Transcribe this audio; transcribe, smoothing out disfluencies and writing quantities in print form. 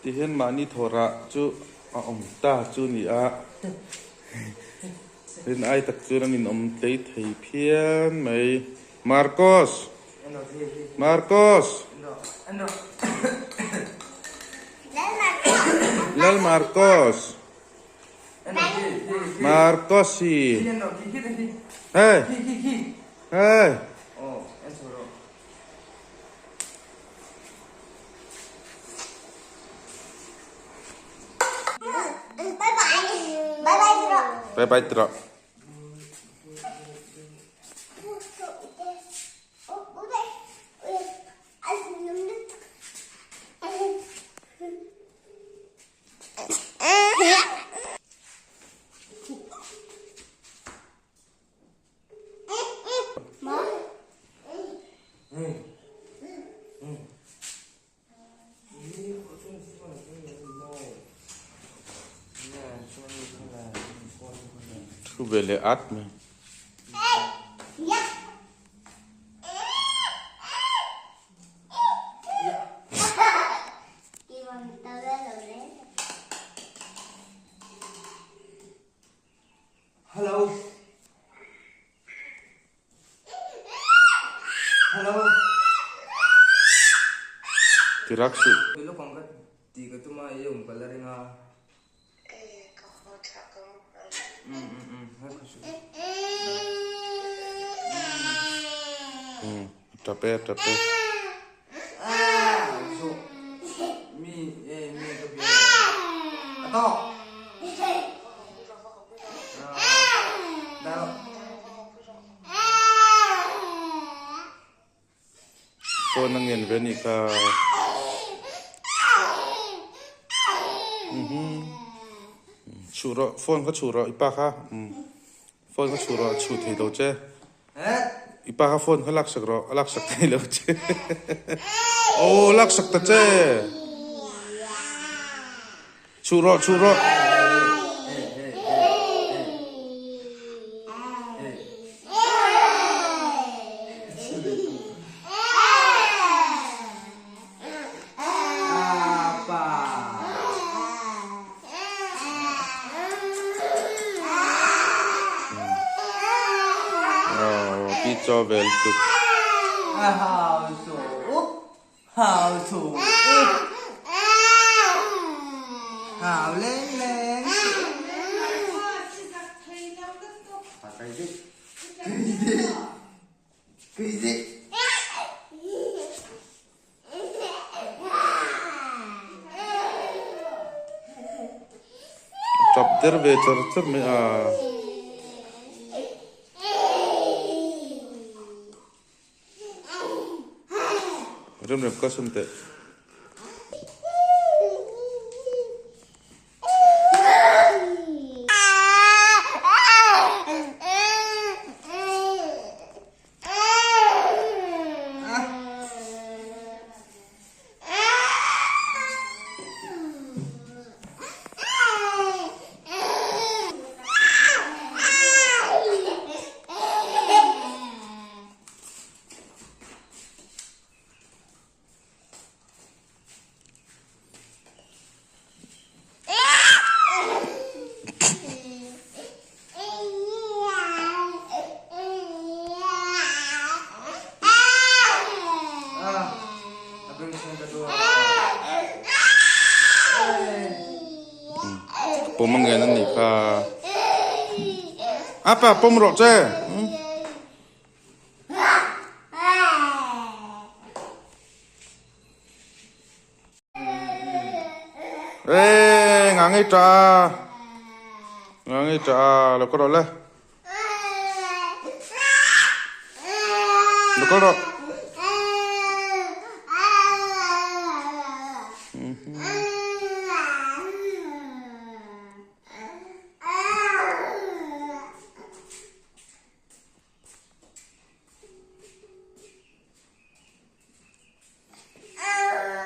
Tihian mahni thawhrah chu a awm ta chu ni a, rin ai tak chuan an inawm tlei thei phian mai. Marcos! Marcos! Lal Marcos! Marcos hi! Hey! Hey! Bye bye ti rawh. Thu ve leh at mai. Hello. Hello. Tirak suh. Tap e tap e. Phone a ngen ve nih kha. Chhuh rawh phone kha chhuh rawh i pa kha phone kha chhuh rawh chhuh thei lo che. I pa kha phone kha laksak rawh a laksak thei lo che. Aw laksak ta che. Chhuh rawh chhuh rawh. Pi chaw vel tuk. Tap der ve char char mai a. Rem rem ka sum teh. Pawm a ngen a nih kha. Apa pawm rawh che. Ê ngang ei ta. Ngang ei ta lo ka rawh le. Lo ka rawh.